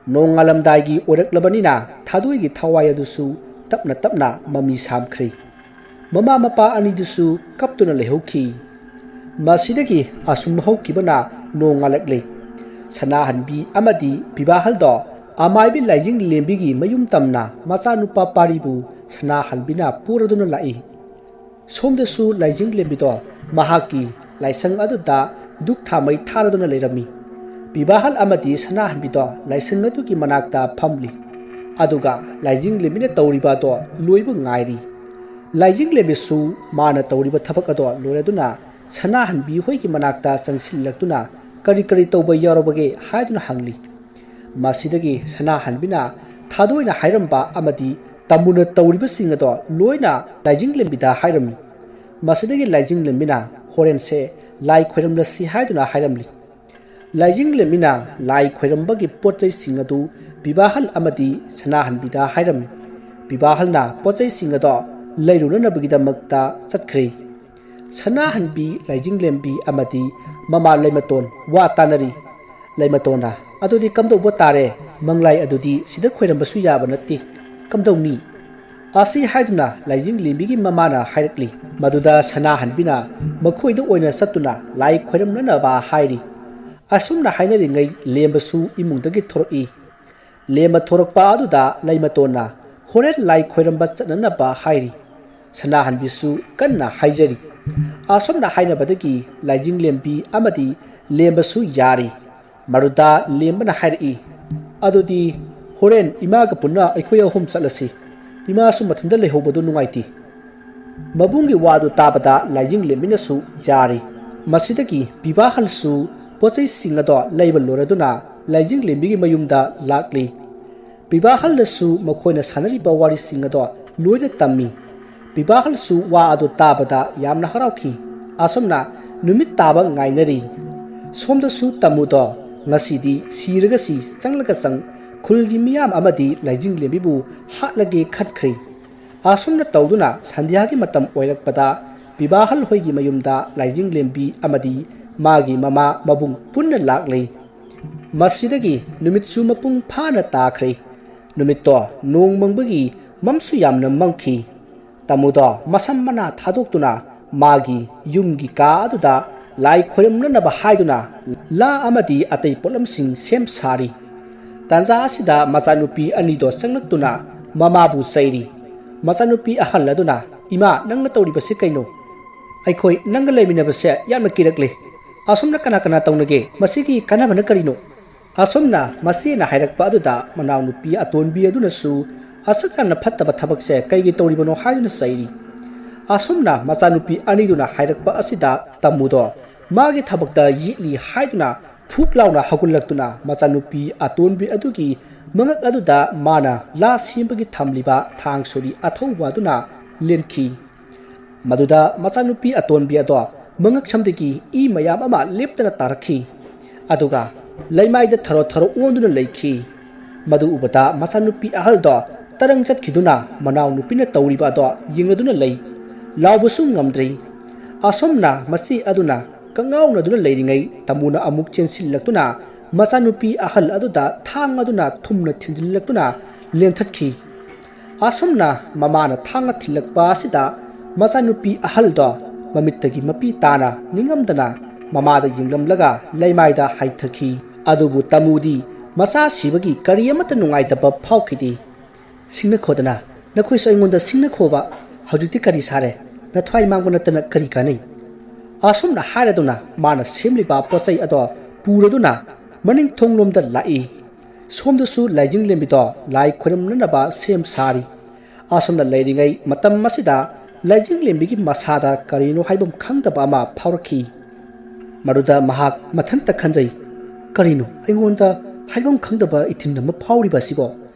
ꯅꯣꯡꯉꯥꯜꯂꯝꯗꯥꯏꯒꯤ ꯑꯣꯏꯔꯛꯂꯕꯅꯤꯅ ꯊꯥꯗꯣꯏꯒꯤ ꯊꯋꯥꯏ ꯑꯗꯨꯁꯨ ꯇꯞꯅ ꯇꯞꯅ ꯃꯃꯤ ꯁꯥꯝꯈ꯭ꯔꯦ꯫ ꯃꯃꯥ ꯃꯄꯥ ꯑꯅꯤꯗꯨꯁꯨ ꯀꯞꯇꯨꯅ ꯂꯩꯍꯧꯈꯤ꯫ ꯃꯁꯤꯗꯒꯤ ꯑꯁꯨꯝ ꯍꯧꯈꯤꯕꯅ ꯅꯣꯡꯉꯥꯜꯂꯛꯂꯦ꯫ ꯁꯅꯥꯍꯟꯕꯤ ꯑꯃꯗꯤ ꯕꯤꯕꯥꯍꯜꯗꯣ ꯑꯃꯥꯏꯕꯤ ꯂꯥꯏꯖꯤꯡ ꯂꯦꯝꯕꯤꯒꯤ ꯃꯌꯨꯝ ꯇꯝꯅ ꯃꯆꯥꯅꯨꯄꯥ ꯄꯥꯔꯤꯕꯨ ꯁꯅꯥꯍꯟꯕꯤꯅ ꯄꯨꯔꯗꯨꯅ ꯂꯥꯛꯏ꯫ ꯁꯣꯝꯗꯁꯨ ꯂꯥꯏꯖꯤꯡ ꯂꯦꯝꯕꯤꯗꯣ ꯃꯍꯥꯛꯀꯤ ꯂꯥꯏꯁꯪ ꯑꯗꯨꯗ ꯙꯨꯛ ꯊꯥꯃꯩ ꯊꯥꯔꯗꯨꯅ ꯂꯩꯔꯝꯃꯤ꯫ ꯄꯤꯕꯥꯍꯜ ꯑꯃꯗꯤ ꯁꯅꯥꯍꯟꯕꯤꯗꯣ ꯂꯥꯏꯁꯪ ꯑꯗꯨꯒꯤ ꯃꯅꯥꯛꯇ ꯐꯝꯂꯤ꯫ ꯑꯗꯨꯒ ꯂꯥꯏꯖꯤꯡꯂꯦꯝꯕꯤꯅ ꯇꯧꯔꯤꯕ ꯑꯗꯣ ꯂꯣꯏꯕ ꯉꯥꯏꯔꯤ꯫ ꯂꯥꯏꯖꯤꯡꯂꯦꯝꯕꯤꯁꯨ ꯃꯥꯅ ꯇꯧꯔꯤꯕ ꯊꯕꯛ ꯑꯗꯣ ꯂꯣꯏꯔꯗꯨꯅ ꯁꯅꯥꯍꯟꯕꯤ ꯍꯣꯏꯒꯤ ꯃꯅꯥꯛꯇ ꯆꯪꯁꯤꯜꯂꯛꯇꯨꯅ "ꯀꯔꯤ ꯀꯔꯤ ꯇꯧꯕ ꯌꯥꯎꯔꯕꯒꯦ?" ꯍꯥꯏꯗꯨꯅ ꯍꯪꯂꯤ꯫ ꯃꯁꯤꯗꯒꯤ ꯁꯅꯥꯍꯟꯕꯤꯅ ꯊꯥꯗꯣꯏꯅ ꯍꯥꯏꯔꯝꯕ ꯑꯃꯗꯤ ꯇꯥꯃꯨꯅ ꯇꯧꯔꯤꯕꯁꯤꯡ ꯑꯗꯣ ꯂꯣꯏꯅ ꯂꯥꯏꯖꯤꯡꯂꯦꯝꯕꯤꯗ ꯍꯥꯏꯔꯝꯃꯤ꯫ ꯃꯁꯤꯗꯒꯤ ꯂꯥꯏꯖꯤꯡꯂꯦꯝꯕꯤꯅ ꯍꯣꯔꯦꯟꯁꯦ ꯂꯥꯏ ꯈꯣꯏꯔꯝꯂꯁꯤ ꯍꯥꯏꯗꯨꯅ ꯍꯥꯏꯔꯝꯂꯤ꯫ ꯂꯥꯏꯖꯤꯡꯂꯦꯝꯕꯤꯅ ꯂꯥꯏ ꯈꯣꯏꯔꯝꯕꯒꯤ ꯄꯣꯠ ꯆꯩꯁꯤꯡ ꯑꯗꯨ ꯄꯤꯕꯥꯍꯜ ꯑꯃꯗꯤ ꯁꯅꯥꯍꯟꯕꯤꯗ ꯍꯥꯏꯔꯝꯃꯤ꯫ ꯄꯤꯕꯥꯍꯜꯅ ꯄꯣꯠ ꯆꯩꯁꯤꯡ ꯑꯗꯣ ꯂꯩꯔꯨꯅꯅꯕꯒꯤꯗꯃꯛꯇ ꯆꯠꯈ꯭ꯔꯦ꯫ ꯁꯅꯥꯍꯟꯕꯤ, ꯂꯥꯏꯖꯤꯡꯂꯦꯝꯕꯤ ꯑꯃꯗꯤ ꯃꯃꯥ ꯂꯩꯃꯇꯣꯟ ꯋꯥ ꯇꯥꯅꯔꯤ꯫ ꯂꯩꯃꯇꯣꯟꯅ, "ꯑꯗꯨꯗꯤ ꯀꯝꯗꯧꯕ ꯇꯥꯔꯦ? ꯃꯪꯂꯥꯏ ꯑꯗꯨꯗꯤ ꯁꯤꯗ ꯈꯣꯏꯔꯝꯕꯁꯨ ꯌꯥꯕ ꯅꯠꯇꯦ꯫ ꯀꯝꯗꯧꯅꯤ?" ꯑꯁꯤ ꯍꯥꯏꯗꯨꯅ ꯂꯥꯏꯖꯤꯡꯂꯦꯝꯕꯤꯒꯤ ꯃꯃꯥꯅ ꯍꯥꯏꯔꯛꯂꯤ꯫ ꯃꯗꯨꯗ ꯁꯅꯥꯍꯟꯕꯤꯅ ꯃꯈꯣꯏꯗ ꯑꯣꯏꯅ ꯆꯠꯇꯨꯅ ꯂꯥꯏ ꯈꯣꯏꯔꯝꯅꯅꯕ ꯍꯥꯏꯔꯤ꯫ ꯑꯁꯨꯝꯅ ꯍꯥꯏꯅꯔꯤꯉꯩ ꯂꯦꯝꯕꯁꯨ ꯏꯃꯨꯡꯗꯒꯤ ꯊꯣꯔꯛꯏ꯫ ꯂꯦꯝꯕ ꯊꯣꯔꯛꯄ ꯑꯗꯨꯗ ꯂꯩꯃꯇꯣꯟꯅ ꯍꯣꯔꯦꯟ ꯂꯥꯏ ꯈꯣꯏꯔꯝꯕ ꯆꯠꯅꯅꯕ ꯍꯥꯏꯔꯤ꯫ ꯁꯅꯥꯍꯟꯕꯤꯁꯨ ꯀꯟꯅ ꯍꯥꯏꯖꯔꯤ꯫ ꯑꯁꯨꯝꯅ ꯍꯥꯏꯅꯕꯗꯒꯤ ꯂꯥꯏꯖꯤꯡꯂꯦꯝꯕꯤ ꯑꯃꯗꯤ ꯂꯦꯝꯕꯁꯨ ꯌꯥꯔꯤ꯫ ꯃꯔꯨꯗ ꯂꯦꯝꯕꯅ ꯍꯥꯏꯔꯛꯏ, "ꯑꯗꯨꯗꯤ ꯍꯣꯔꯦꯟ ꯏꯃꯥꯒ ꯄꯨꯟꯅ ꯑꯩꯈꯣꯏ ꯑꯍꯨꯝ ꯆꯠꯂꯁꯤ꯫ ꯏꯃꯥꯁꯨ ꯃꯊꯟꯇ ꯂꯩꯍꯧꯕꯗꯨ ꯅꯨꯡꯉꯥꯏꯇꯦ꯫" ꯃꯕꯨꯡꯒꯤ ꯋꯥꯗꯨ ꯇꯥꯕꯗ ꯂꯥꯏꯖꯤꯡꯂꯦꯝꯕꯤꯅꯁꯨ ꯌꯥꯔꯤ꯫ ꯃꯁꯤꯗꯒꯤ ꯄꯤꯕꯥꯍꯜꯁꯨ ꯄꯣꯠ ꯆꯩꯁꯤꯡ ꯑꯗꯣ ꯂꯩꯕ ꯂꯣꯏꯔꯗꯨꯅ ꯂꯥꯏꯖꯤꯡꯂꯦꯝꯕꯤꯒꯤ ꯃꯌꯨꯝꯗ ꯂꯥꯛꯂꯤ꯫ ꯄꯤꯕꯥꯍꯜꯗꯁꯨ ꯃꯈꯣꯏꯅ ꯁꯥꯟꯅꯔꯤꯕ ꯋꯥꯔꯤꯁꯤꯡ ꯑꯗꯣ ꯂꯣꯏꯅ ꯇꯝꯃꯤ꯫ ꯄꯤꯕꯥꯍꯜꯁꯨ ꯋꯥ ꯑꯗꯨ ꯇꯥꯕꯗ ꯌꯥꯝꯅ ꯍꯔꯥꯎꯈꯤ꯫ ꯑꯁꯨꯝꯅ ꯅꯨꯃꯤꯠ ꯇꯥꯕ ꯉꯥꯏꯅꯔꯤ꯫ ꯁꯣꯝꯗꯁꯨ ꯇꯥꯃꯨꯗꯣ ꯉꯁꯤꯗꯤ ꯁꯤꯔꯒꯁꯤ ꯆꯪꯂꯒ ꯆꯪ ꯈꯨꯜꯒꯤ ꯃꯤꯌꯥꯝ ꯑꯃꯗꯤ ꯂꯥꯏꯖꯤꯡꯂꯦꯝꯕꯤꯕꯨ ꯍꯥꯠꯂꯒꯦ ꯈꯟꯈ꯭ꯔꯦ꯫ ꯑꯁꯨꯝꯅ ꯇꯧꯗꯨꯅ ꯁꯟꯙ꯭ꯌꯥꯒꯤ ꯃꯇꯝ ꯑꯣꯏꯔꯛꯄꯗ ꯄꯤꯕꯥꯍꯜ ꯍꯣꯏꯒꯤ ꯃꯌꯨꯝꯗ ꯂꯥꯏꯖꯤꯡꯂꯦꯝꯕꯤ ꯑꯃꯗꯤ ꯃꯥꯒꯤ ꯃꯃꯥ ꯃꯕꯨꯡ ꯄꯨꯟꯅ ꯂꯥꯛꯂꯤ꯫ ꯃꯁꯤꯗꯒꯤ ꯅꯨꯃꯤꯠꯁꯨ ꯃꯄꯨꯡ ꯐꯥꯅ ꯇꯥꯈ꯭ꯔꯦ꯫ ꯅꯨꯃꯤꯠꯇꯣ ꯅꯣꯡ ꯃꯪꯕꯒꯤ ꯃꯝꯁꯨ ꯌꯥꯝꯅ ꯃꯝꯈꯤ꯫ ꯇꯥꯃꯨꯗꯣ ꯃꯁꯝ ꯃꯅꯥ ꯊꯥꯗꯣꯛꯇꯨꯅ ꯃꯥꯒꯤ ꯌꯨꯝꯒꯤ ꯀꯥ ꯑꯗꯨꯗ ꯂꯥꯏ ꯈꯣꯏꯔꯝꯅꯅꯕ ꯍꯥꯏꯗꯨꯅ ꯂꯥ ꯑꯃꯗꯤ ꯑꯇꯩ ꯄꯣꯠꯂꯝꯁꯤꯡ ꯁꯦꯝ ꯁꯥꯔꯤ꯫ ꯇꯥꯟꯖꯥ ꯑꯁꯤꯗ ꯃꯆꯥꯅꯨꯄꯤ ꯑꯅꯤꯗꯣ ꯆꯪꯂꯛꯇꯨꯅ ꯃꯃꯥꯕꯨ ꯆꯩꯔꯤ꯫ ꯃꯆꯥꯅꯨꯄꯤ ꯑꯍꯜ ꯑꯗꯨꯅ, "ꯏꯃꯥ, ꯅꯪꯅ ꯇꯧꯔꯤꯕꯁꯤ ꯀꯩꯅꯣ? ꯑꯩꯈꯣꯏ ꯅꯪꯒ ꯂꯩꯃꯤꯟꯅꯕꯁꯦ ꯌꯥꯝꯅ ꯀꯤꯔꯛꯂꯦ꯫ ꯑꯁꯨꯝꯅ ꯀꯅꯥ ꯀꯅꯥ ꯇꯧꯅꯒꯦ? ꯃꯁꯤꯒꯤ ꯀꯥꯟꯅꯕꯅ ꯀꯔꯤꯅꯣ? ꯑꯁꯨꯝꯅ ꯃꯆꯦꯅ ꯍꯥꯏꯔꯛꯄ ꯑꯗꯨꯗ ꯃꯅꯥꯎꯅꯨꯄꯤ ꯑꯇꯣꯟꯕꯤ ꯑꯗꯨꯅꯁꯨ ꯑꯁꯨꯛ ꯌꯥꯝꯅ ꯐꯠꯇꯕ ꯊꯕꯛꯁꯦ ꯀꯩꯒꯤ ꯇꯧꯔꯤꯕꯅꯣ ꯍꯥꯏꯗꯨꯅ ꯆꯩꯔꯤ꯫ ꯑꯁꯨꯝꯅ ꯃꯆꯥꯅꯨꯄꯤ ꯑꯅꯤꯗꯨꯅ ꯍꯥꯏꯔꯛꯄ ꯑꯁꯤꯗ ꯇꯥꯃꯨꯗꯣ ꯃꯥꯒꯤ ꯊꯕꯛꯇ ꯌꯦꯠꯂꯤ ꯍꯥꯏꯗꯨꯅ ꯐꯨꯛ ꯂꯥꯎꯅ ꯍꯧꯒꯠꯂꯛꯇꯨꯅ ꯃꯆꯥꯅꯨꯄꯤ ꯑꯇꯣꯟꯕꯤ ꯑꯗꯨꯒꯤ ꯃꯉꯛ ꯑꯗꯨꯗ ꯃꯥꯅ ꯂꯥ ꯁꯦꯝꯕꯒꯤ ꯊꯝꯂꯤꯕ ꯊꯥꯡ ꯁꯣꯔꯤ ꯑꯊꯧꯕ ꯑꯗꯨꯅ ꯂꯦꯟꯈꯤ꯫ ꯃꯗꯨꯗ ꯃꯆꯥꯅꯨꯄꯤ ꯑꯇꯣꯟꯕꯤ ꯑꯗꯣ ꯃꯉꯛꯁꯝꯗꯒꯤ ꯏ ꯃꯌꯥꯝ ꯑꯃ ꯂꯦꯞꯇꯅ ꯇꯥꯔꯛꯈꯤ꯫ ꯑꯗꯨꯒ ꯂꯩꯃꯥꯏꯗ ꯊꯔꯣ ꯊꯔꯣ ꯑꯣꯟꯗꯨꯅ ꯂꯩꯈꯤ꯫ ꯃꯗꯨ ꯎꯕꯗ ꯃꯆꯥꯅꯨꯄꯤ ꯑꯍꯜꯗꯣ ꯇꯔꯪ ꯆꯠꯈꯤꯗꯨꯅ ꯃꯅꯥꯎꯅꯨꯄꯤꯅ ꯇꯧꯔꯤꯕ ꯑꯗꯣ ꯌꯦꯡꯂꯗꯨꯅ ꯂꯩ꯫ ꯂꯥꯎꯕꯁꯨ ꯉꯝꯗ꯭ꯔꯤ꯫ ꯑꯁꯨꯝꯅ ꯃꯆꯦ ꯑꯗꯨꯅ ꯀꯉꯥꯎꯅꯗꯨꯅ ꯂꯩꯔꯤꯉꯩ ꯇꯥꯃꯨꯅ ꯑꯃꯨꯛ ꯆꯦꯟꯁꯤꯜꯂꯛꯇꯨꯅ ꯃꯆꯥꯅꯨꯄꯤ ꯑꯍꯜ ꯑꯗꯨꯗ ꯊꯥꯡ ꯑꯗꯨꯅ ꯊꯨꯝꯅ ꯊꯤꯟꯖꯤꯜꯂꯛꯇꯨꯅ ꯂꯦꯟꯊꯠꯈꯤ꯫ ꯑꯁꯨꯝꯅ ꯃꯃꯥꯅ ꯊꯥꯡꯅ ꯊꯤꯜꯂꯛꯄ ꯑꯁꯤꯗ ꯃꯆꯥꯅꯨꯄꯤ ꯑꯍꯜꯗꯣ ꯃꯃꯤꯠꯇꯒꯤ ꯃꯄꯤ ꯇꯥꯅ ꯅꯤꯡꯉꯝꯗꯅ ꯃꯃꯥꯗ ꯌꯦꯡꯂꯝꯂꯒ ꯂꯩꯃꯥꯏꯗ ꯍꯥꯏꯊꯈꯤ꯫ ꯑꯗꯨꯕꯨ ꯇꯥꯃꯨꯗꯤ ꯃꯆꯥ ꯁꯤꯕꯒꯤ ꯀꯔꯤ ꯑꯃꯠꯇ ꯅꯨꯡꯉꯥꯏꯇꯕ ꯐꯥꯎꯈꯤꯗꯦ꯫ "ꯁꯤꯡꯅꯈꯣꯗꯅ, ꯅꯈꯣꯏꯁꯨ ꯑꯩꯉꯣꯟꯗ ꯁꯤꯡꯅꯈꯣꯕ, ꯍꯧꯖꯤꯛꯇꯤ ꯀꯔꯤ ꯁꯥꯔꯦ? ꯅꯊ꯭ꯋꯥꯏ ꯃꯥꯡꯕ ꯅꯠꯇꯅ ꯀꯔꯤ ꯀꯥꯟꯅꯩ?" ꯑꯁꯨꯝꯅ ꯍꯥꯏꯔꯗꯨꯅ ꯃꯥꯅ ꯁꯦꯝꯂꯤꯕ ꯄꯣꯠ ꯆꯩ ꯑꯗꯣ ꯄꯨꯔꯗꯨꯅ ꯃꯅꯤꯡ ꯊꯣꯡꯂꯣꯝꯗ ꯂꯥꯛꯏ꯫ ꯁꯣꯝꯗꯁꯨ ꯂꯥꯏꯖꯤꯡꯂꯦꯝꯕꯤꯗꯣ ꯂꯥꯏ ꯈꯣꯏꯔꯝꯅꯅꯕ ꯁꯦꯝ ꯁꯥꯔꯤ꯫ ꯑꯁꯨꯝꯅ ꯂꯩꯔꯤꯉꯩ ꯃꯇꯝ ꯑꯁꯤꯗ ꯂꯥꯏꯖꯤꯡꯂꯦꯝꯕꯤꯒꯤ ꯃꯁꯥꯗ ꯀꯔꯤꯅꯣ ꯍꯥꯏꯐꯝ ꯈꯪꯗꯕ ꯑꯃ ꯐꯥꯎꯔꯛꯈꯤ꯫ ꯃꯗꯨꯗ ꯃꯍꯥꯛ ꯃꯊꯟꯇ ꯈꯟꯖꯩ, "ꯀꯔꯤꯅꯣ ꯑꯩꯉꯣꯟꯗ ꯍꯥꯏꯐꯝ ꯈꯪꯗꯕ ꯏꯊꯤꯟ ꯑꯃ ꯐꯥꯎꯔꯤꯕ ꯑꯁꯤꯕꯣ?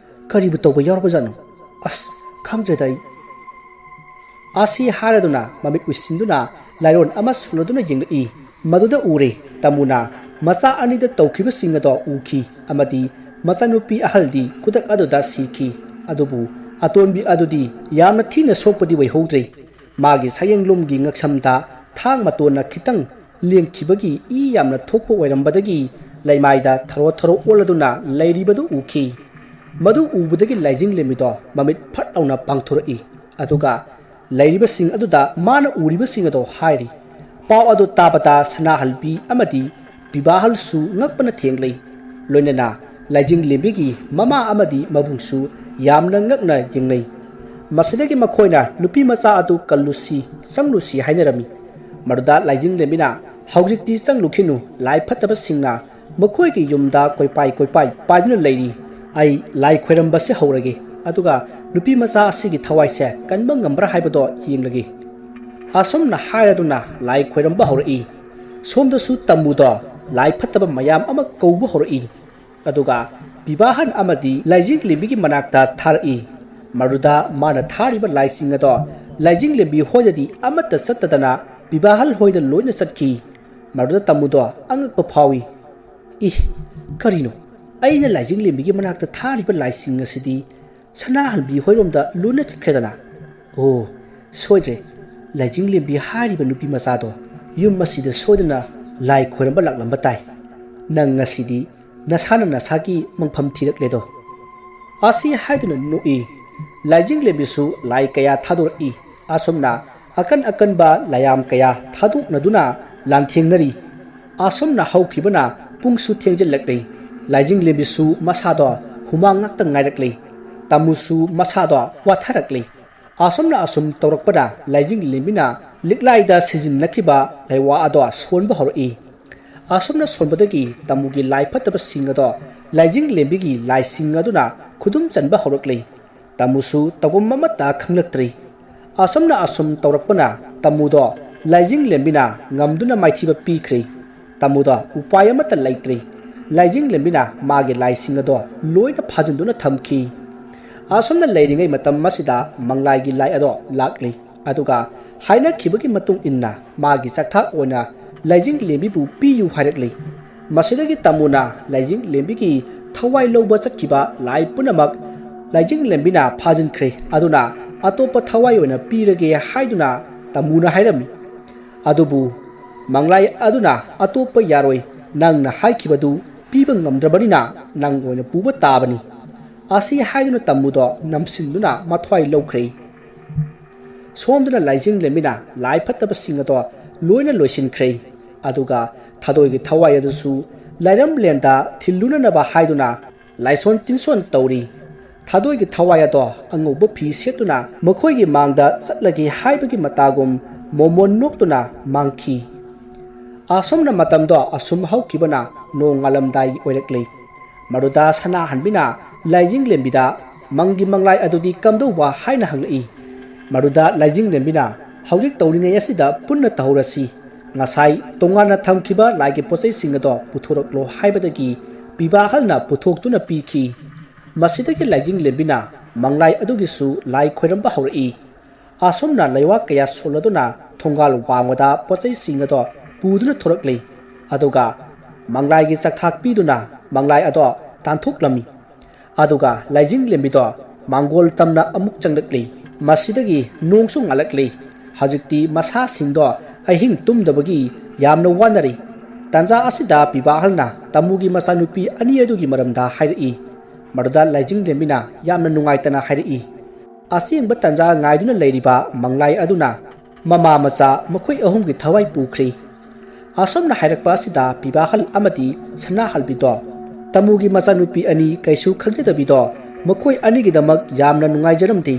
ꯀꯔꯤꯕꯨ ꯇꯧꯕ ꯌꯥꯎꯔꯕꯖꯥꯠꯅꯣ? ꯑꯁ, ꯈꯪꯗ꯭ꯔꯦꯗ ꯑꯩ꯫" ꯑꯁꯤ ꯍꯥꯏꯔꯗꯨꯅ ꯃꯃꯤꯠ ꯎꯏꯁꯤꯟꯗꯨꯅ ꯂꯥꯏꯔꯣꯟ ꯑꯃ ꯁꯨꯅꯗꯨꯅ ꯌꯦꯡꯂꯛꯏ꯫ ꯃꯗꯨꯗ ꯎꯔꯦ, ꯇꯥꯃꯨꯅ ꯃꯆꯥ ꯑꯅꯤꯗ ꯇꯧꯈꯤꯕꯁꯤꯡ ꯑꯗꯣ ꯎꯈꯤ ꯑꯃꯗꯤ ꯃꯆꯥꯅꯨꯄꯤ ꯑꯍꯜꯗꯤ ꯈꯨꯗꯛ ꯑꯗꯨꯗ ꯁꯤꯈꯤ꯫ ꯑꯗꯨꯕꯨ ꯑꯇꯣꯟꯕꯤ ꯑꯗꯨꯗꯤ ꯌꯥꯝꯅ ꯊꯤꯅ ꯁꯣꯛꯄꯗꯤ ꯑꯣꯏꯍꯧꯗ꯭ꯔꯦ꯫ ꯃꯥꯒꯤ ꯁꯌꯦꯡꯂꯨꯝꯒꯤ ꯉꯛꯁꯝꯗ ꯊꯥꯡ ꯃꯇꯣꯟꯅ ꯈꯤꯇꯪ ꯂꯦꯟꯈꯤꯕꯒꯤ ꯏ ꯌꯥꯝꯅ ꯊꯣꯛꯄ ꯑꯣꯏꯔꯝꯕꯗꯒꯤ ꯂꯩꯃꯥꯏꯗ ꯊꯔꯣ ꯊꯔꯣ ꯑꯣꯜꯂꯗꯨꯅ ꯂꯩꯔꯤꯕꯗꯨ ꯎꯈꯤ꯫ ꯃꯗꯨ ꯎꯕꯗꯒꯤ ꯂꯥꯏꯖꯤꯡꯂꯦꯝꯕꯤꯗꯣ ꯃꯃꯤꯠ ꯐꯠ ꯂꯥꯎꯅ ꯄꯥꯡꯊꯣꯔꯛꯏ꯫ ꯑꯗꯨꯒ ꯂꯩꯔꯤꯕꯁꯤꯡ ꯑꯗꯨꯗ ꯃꯥꯅ ꯎꯔꯤꯕꯁꯤꯡ ꯑꯗꯨ ꯍꯥꯏꯔꯤ꯫ ꯄꯥꯎ ꯑꯗꯨ ꯇꯥꯕꯗ ꯁꯅꯥꯍꯜꯕꯤ ꯑꯃꯗꯤ ꯄꯤꯕꯥꯍꯜꯁꯨ ꯉꯛꯄꯅ ꯊꯦꯡꯂꯤ꯫ ꯂꯣꯏꯅꯅ ꯂꯥꯏꯖꯤꯡꯂꯦꯝꯕꯤꯒꯤ ꯃꯃꯥ ꯑꯃꯗꯤ ꯃꯕꯨꯡꯁꯨ ꯌꯥꯝꯅ ꯉꯛꯅ ꯌꯦꯡꯅꯩ꯫ ꯃꯁꯤꯗꯒꯤ ꯃꯈꯣꯏꯅ ꯅꯨꯄꯤ ꯃꯆꯥ ꯑꯗꯨ ꯀꯜꯂꯨꯁꯤ, ꯆꯪꯂꯨꯁꯤ ꯍꯥꯏꯅꯔꯝꯃꯤ꯫ ꯃꯗꯨꯗ ꯂꯥꯏꯖꯤꯡꯂꯦꯝꯕꯤꯅ "ꯍꯧꯖꯤꯛꯇꯤ ꯆꯪꯂꯨꯈꯤꯅꯨ, ꯂꯥꯏ ꯐꯠꯇꯕꯁꯤꯡꯅ ꯃꯈꯣꯏꯒꯤ ꯌꯨꯝꯗ ꯀꯣꯏꯄꯥꯏ ꯀꯣꯏꯄꯥꯏ ꯄꯥꯏꯗꯨꯅ ꯂꯩꯔꯤ꯫ ꯑꯩ ꯂꯥꯏ ꯈꯣꯏꯔꯝꯕꯁꯦ ꯍꯧꯔꯒꯦ, ꯑꯗꯨꯒ ꯅꯨꯄꯤ ꯃꯆꯥ ꯑꯁꯤꯒꯤ ꯊꯋꯥꯏꯁꯦ ꯀꯟꯕ ꯉꯝꯕ꯭ꯔꯥ ꯍꯥꯏꯕꯗꯣ ꯌꯦꯡꯂꯒꯦ"꯫ ꯑꯁꯨꯝꯅ ꯍꯥꯏꯔꯗꯨꯅ ꯂꯥꯏ ꯈꯣꯏꯔꯝꯕ ꯍꯧꯔꯛꯏ꯫ ꯁꯣꯝꯗꯁꯨ ꯇꯝꯃꯨꯗꯣ ꯂꯥꯏ ꯐꯠꯇꯕ ꯃꯌꯥꯝ ꯑꯃ ꯀꯧꯕ ꯍꯧꯔꯛꯏ꯫ ꯑꯗꯨꯒ ꯕꯤꯕꯥꯍꯟ ꯑꯃꯗꯤ ꯂꯥꯏꯖꯤꯡꯂꯦꯝꯕꯤꯒꯤ ꯃꯅꯥꯛꯇ ꯊꯥꯔꯛꯏ꯫ ꯃꯗꯨꯗ ꯃꯥꯅ ꯊꯥꯔꯤꯕ ꯂꯥꯏꯁꯤꯡ ꯑꯗꯣ ꯂꯥꯏꯖꯤꯡꯂꯦꯝꯕꯤ ꯍꯣꯏꯗꯗꯤ ꯑꯃꯠꯇ ꯆꯠꯇꯗꯅ ꯕꯤꯕꯥꯍꯜ ꯍꯣꯏꯗ ꯂꯣꯏꯅ ꯆꯠꯈꯤ꯫ ꯃꯗꯨꯗ ꯇꯝꯃꯨꯗꯣ ꯑꯉꯛꯄ ꯐꯥꯎꯏ꯫ "ꯏ, ꯀꯔꯤꯅꯣ? ꯑꯩꯅ ꯂꯥꯏꯖꯤꯡꯂꯦꯝꯕꯤꯒꯤ ꯃꯅꯥꯛꯇ ꯊꯥꯔꯤꯕ ꯂꯥꯏꯁꯤꯡ ꯑꯁꯤꯗꯤ ꯁꯅꯥꯍꯟꯕꯤ ꯍꯣꯏꯔꯣꯝꯗ ꯂꯣꯏꯅ ꯆꯠꯈ꯭ꯔꯦꯗꯅ꯫ ꯑꯣ, ꯁꯣꯏꯗ꯭ꯔꯦ꯫ ꯂꯥꯏꯖꯤꯡꯂꯦꯝꯕꯤ ꯍꯥꯏꯔꯤꯕ ꯅꯨꯄꯤ ꯃꯆꯥꯗꯣ ꯌꯨꯝ ꯑꯁꯤꯗ ꯁꯣꯏꯗꯅ ꯂꯥꯏ ꯈꯣꯏꯔꯝꯕ ꯂꯥꯛꯂꯝꯕ ꯇꯥꯏ꯫ ꯅꯪ ꯉꯁꯤꯗꯤ ꯅꯁꯥꯅ ꯅꯁꯥꯒꯤ ꯃꯪꯐꯝ ꯊꯤꯔꯛꯂꯦꯗꯣ"꯫ ꯑꯁꯤ ꯍꯥꯏꯗꯨꯅ ꯅꯣꯛꯏ꯫ ꯂꯥꯏꯖꯤꯡꯂꯦꯝꯕꯤꯁꯨ ꯂꯥꯏ ꯀꯌꯥ ꯊꯥꯗꯣꯔꯛꯏ꯫ ꯑꯁꯨꯝꯅ ꯑꯀꯟ ꯑꯀꯟꯕ ꯂꯥꯏꯌꯥꯝ ꯀꯌꯥ ꯊꯥꯗꯣꯛꯅꯗꯨꯅ ꯂꯥꯟꯊꯦꯡꯅꯔꯤ꯫ ꯑꯁꯨꯝꯅ ꯍꯧꯈꯤꯕꯅ ꯄꯨꯡꯁꯨ ꯊꯦꯡꯖꯤꯜꯂꯛꯂꯤ꯫ ꯂꯥꯏꯖꯤꯡꯂꯦꯝꯕꯤꯁꯨ ꯃꯁꯥꯗꯣ ꯍꯨꯃꯥꯡ ꯉꯥꯛꯇ ꯉꯥꯏꯔꯛꯂꯤ꯫ ꯇꯥꯃꯨꯁꯨ ꯃꯁꯥꯗꯣ ꯋꯥꯊꯔꯛꯂꯤ꯫ ꯑꯁꯨꯝꯅ ꯑꯁꯨꯝ ꯇꯧꯔꯛꯄꯗ ꯂꯥꯏꯖꯤꯡꯂꯦꯝꯕꯤꯅ ꯂꯤꯛꯂꯥꯏꯗ ꯁꯤꯖꯤꯟꯅꯈꯤꯕ ꯂꯩꯋꯥ ꯑꯗꯣ ꯁꯣꯟꯕ ꯍꯧꯔꯛꯏ꯫ ꯑꯁꯨꯝꯅ ꯁꯣꯟꯕꯗꯒꯤ ꯇꯥꯃꯨꯒꯤ ꯂꯥꯏ ꯐꯠꯇꯕꯁꯤꯡ ꯑꯗꯣ ꯂꯥꯏꯖꯤꯡꯂꯦꯝꯕꯤꯒꯤ ꯂꯥꯏꯁꯤꯡ ꯑꯗꯨꯅ ꯈꯨꯗꯨꯝ ꯆꯟꯕ ꯍꯧꯔꯛꯂꯤ꯫ ꯇꯥꯃꯨꯁꯨ ꯇꯧꯐꯝ ꯑꯃꯠꯇ ꯈꯪꯂꯛꯇ꯭ꯔꯤ꯫ ꯑꯁꯨꯝꯅ ꯑꯁꯨꯝ ꯇꯧꯔꯛꯄꯅ ꯇꯥꯃꯨꯗꯣ ꯂꯥꯏꯖꯤꯡꯂꯦꯝꯕꯤꯅ ꯉꯝꯗꯨꯅ ꯃꯥꯏꯊꯤꯕ ꯄꯤꯈ꯭ꯔꯦ꯫ ꯇꯥꯃꯨꯗꯣ ꯎꯄꯥꯏ ꯑꯃꯠꯇ ꯂꯩꯇ꯭ꯔꯦ꯫ ꯂꯥꯏꯖꯤꯡꯂꯦꯝꯕꯤꯅ ꯃꯥꯒꯤ ꯂꯥꯏꯁꯤꯡ ꯑꯗꯣ ꯂꯣꯏꯅ ꯐꯥꯖꯤꯟꯗꯨꯅ ꯊꯝꯈꯤ꯫ ꯑꯁꯨꯝꯅ ꯂꯩꯔꯤꯉꯩ ꯃꯇꯝ ꯑꯁꯤꯗ ꯃꯪꯂꯥꯏꯒꯤ ꯂꯥꯏ ꯑꯗꯣ ꯂꯥꯛꯂꯤ꯫ ꯑꯗꯨꯒ ꯍꯥꯏꯅꯈꯤꯕꯒꯤ ꯃꯇꯨꯡ ꯏꯟꯅ ꯃꯥꯒꯤ ꯆꯥꯛꯊꯥꯛ ꯑꯣꯏꯅ ꯂꯥꯏꯖꯤꯡꯂꯦꯝꯕꯤꯕꯨ ꯄꯤꯌꯨ ꯍꯥꯏꯔꯛꯂꯤ꯫ ꯃꯁꯤꯗꯒꯤ ꯇꯥꯃꯨꯅ ꯂꯥꯏꯖꯤꯡꯂꯦꯝꯕꯤꯒꯤ ꯊꯋꯥꯏ ꯂꯧꯕ ꯆꯠꯈꯤꯕ ꯂꯥꯏ ꯄꯨꯝꯅꯃꯛ ꯂꯥꯏꯖꯤꯡꯂꯦꯝꯕꯤꯅ ꯐꯥꯖꯤꯟꯈ꯭ꯔꯦ꯫ ꯑꯗꯨꯅ ꯑꯇꯣꯞꯄ ꯊꯋꯥꯏ ꯑꯣꯏꯅ ꯄꯤꯔꯒꯦ ꯍꯥꯏꯗꯨꯅ ꯇꯥꯃꯨꯅ ꯍꯥꯏꯔꯝꯃꯤ꯫ ꯑꯗꯨꯕꯨ ꯃꯪꯂꯥꯏ ꯑꯗꯨꯅ "ꯑꯇꯣꯞꯄ ꯌꯥꯔꯣꯏ, ꯅꯪꯅ ꯍꯥꯏꯈꯤꯕꯗꯨ ꯄꯤꯕ ꯉꯝꯗ꯭ꯔꯕꯅꯤꯅ ꯅꯪ ꯑꯣꯏꯅ ꯄꯨꯕ ꯇꯥꯕꯅꯤ"꯫ ꯑꯁꯤ ꯍꯥꯏꯗꯨꯅ ꯇꯥꯃꯨꯗꯣ ꯅꯝꯁꯤꯟꯗꯨꯅ ꯃꯊ꯭ꯋꯥꯏ ꯂꯧꯈ꯭ꯔꯦ꯫ ꯁꯣꯝꯗꯅ ꯂꯥꯏꯖꯤꯡꯂꯦꯝꯕꯤꯅ ꯂꯥꯏ ꯐꯠꯇꯕꯁꯤꯡ ꯑꯗꯣ ꯂꯣꯏꯅ ꯂꯣꯏꯁꯤꯟꯈ꯭ꯔꯦ꯫ ꯑꯗꯨꯒ ꯊꯥꯗꯣꯏꯒꯤ ꯊꯋꯥꯏ ꯑꯗꯨꯁꯨ ꯂꯥꯏꯔꯝꯂꯦꯟꯗ ꯊꯤꯜꯂꯨꯅꯅꯕ ꯍꯥꯏꯗꯨꯅ ꯂꯥꯏꯁꯣꯟ ꯇꯤꯟꯁꯣꯟ ꯇꯧꯔꯤ꯫ ꯊꯥꯗꯣꯏꯒꯤ ꯊꯋꯥꯏ ꯑꯗꯣ ꯑꯉꯧꯕ ꯐꯤ ꯁꯦꯠꯇꯨꯅ ꯃꯈꯣꯏꯒꯤ ꯃꯥꯡꯗ ꯆꯠꯂꯒꯦ ꯍꯥꯏꯕꯒꯤ ꯃꯇꯥꯒꯨꯝ ꯃꯣꯃꯣꯟ ꯅꯣꯛꯇꯨꯅ ꯃꯥꯡꯈꯤ꯫ ꯑꯁꯨꯝꯅ ꯃꯇꯝꯗꯣ ꯑꯁꯨꯝ ꯍꯧꯈꯤꯕꯅ ꯅꯣꯡꯉꯥꯜꯂꯝꯗꯥꯏ ꯑꯣꯏꯔꯛꯂꯤ꯫ ꯃꯗꯨꯗ ꯁꯅꯥꯍꯟꯕꯤꯅ ꯂꯥꯏꯖꯤꯡꯂꯦꯝꯕꯤꯗ, "ꯃꯪꯒꯤ ꯃꯪꯂꯥꯏ ꯑꯗꯨꯗꯤ ꯀꯝꯗꯧꯕ?" ꯍꯥꯏꯅ ꯍꯪꯂꯛꯏ꯫ ꯃꯗꯨꯗ ꯂꯥꯏꯖꯤꯡꯂꯦꯝꯕꯤꯅ, "ꯍꯧꯖꯤꯛ ꯇꯧꯔꯤꯉꯩ ꯑꯁꯤꯗ ꯄꯨꯟꯅ ꯇꯧꯍꯧꯔꯁꯤ꯫ ꯉꯁꯥꯏ ꯇꯣꯉꯥꯟꯅ ꯊꯝꯈꯤꯕ ꯂꯥꯏꯒꯤ ꯄꯣꯠꯆꯩꯁꯤꯡ ꯑꯗꯣ ꯄꯨꯊꯣꯔꯛꯂꯣ" ꯍꯥꯏꯕꯗꯒꯤ ꯄꯤꯕꯥꯍꯜꯅ ꯄꯨꯊꯣꯛꯇꯨꯅ ꯄꯤꯈꯤ꯫ ꯃꯁꯤꯗꯒꯤ ꯂꯥꯏꯖꯤꯡꯂꯦꯝꯕꯤꯅ ꯃꯪꯂꯥꯏ ꯑꯗꯨꯒꯤꯁꯨ ꯂꯥꯏ ꯈꯣꯏꯔꯝꯕ ꯍꯧꯔꯛꯏ꯫ ꯑꯁꯨꯝꯅ ꯂꯩꯋꯥ ꯀꯌꯥ ꯁꯣꯜꯂꯗꯨꯅ ꯊꯣꯡꯒꯥꯜ ꯋꯥꯡꯃꯗ ꯄꯣꯠꯆꯩꯁꯤꯡ ꯑꯗꯣ ꯄꯨꯗꯨꯅ ꯊꯣꯔꯛꯂꯤ꯫ ꯑꯗꯨꯒ ꯃꯪꯂꯥꯏꯒꯤ ꯆꯥꯛꯊꯥꯛ ꯄꯤꯗꯨꯅ ꯃꯪꯂꯥꯏ ꯑꯗꯣ ꯇꯥꯟꯊꯣꯛꯂꯝꯃꯤ꯫ ꯑꯗꯨꯒ ꯂꯥꯏꯖꯤꯡꯂꯦꯝꯕꯤꯗꯣ ꯃꯥꯡꯒꯣꯜ ꯇꯝꯅ ꯑꯃꯨꯛ ꯆꯪꯂꯛꯂꯤ꯫ ꯃꯁꯤꯗꯒꯤ ꯅꯣꯡꯁꯨ ꯉꯥꯜꯂꯛꯂꯤ꯫ ꯍꯧꯖꯤꯛꯇꯤ ꯃꯁꯥꯁꯤꯡꯗꯣ ꯑꯍꯤꯡ ꯇꯨꯝꯗꯕꯒꯤ ꯌꯥꯝꯅ ꯋꯥꯅꯔꯤ꯫ ꯇꯥꯟꯖꯥ ꯑꯁꯤꯗ ꯄꯤꯕꯥꯍꯜꯅ ꯇꯥꯃꯨꯒꯤ ꯃꯆꯥꯅꯨꯄꯤ ꯑꯅꯤ ꯑꯗꯨꯒꯤ ꯃꯔꯝꯗ ꯍꯥꯏꯔꯛꯏ꯫ ꯃꯗꯨꯗ ꯂꯥꯏꯖꯤꯡꯂꯦꯝꯕꯤꯅ ꯌꯥꯝꯅ ꯅꯨꯡꯉꯥꯏꯇꯅ ꯍꯥꯏꯔꯛꯏ, "ꯑꯁꯦꯡꯕ ꯇꯥꯟꯖꯥ ꯉꯥꯏꯗꯨꯅ ꯂꯩꯔꯤꯕ ꯃꯪꯂꯥꯏ ꯑꯗꯨꯅ ꯃꯃꯥ ꯃꯆꯥ ꯃꯈꯣꯏ ꯑꯍꯨꯝꯒꯤ ꯊꯋꯥꯏ ꯄꯨꯈ꯭ꯔꯦ"꯫ ꯑꯁꯨꯝꯅ ꯍꯥꯏꯔꯛꯄ ꯑꯁꯤꯗ ꯄꯤꯕꯥꯍꯜ ꯑꯃꯗꯤ ꯁꯅꯥꯍꯜꯕꯤꯗꯣ, ꯇꯥꯃꯨꯒꯤ ꯃꯆꯥꯅꯨꯄꯤ ꯑꯅꯤ ꯀꯩꯁꯨ ꯈꯪꯖꯗꯕꯤꯗꯣ, ꯃꯈꯣꯏ ꯑꯅꯤꯒꯤꯗꯃꯛ ꯌꯥꯝꯅ ꯅꯨꯡꯉꯥꯏꯖꯔꯝꯗꯦ꯫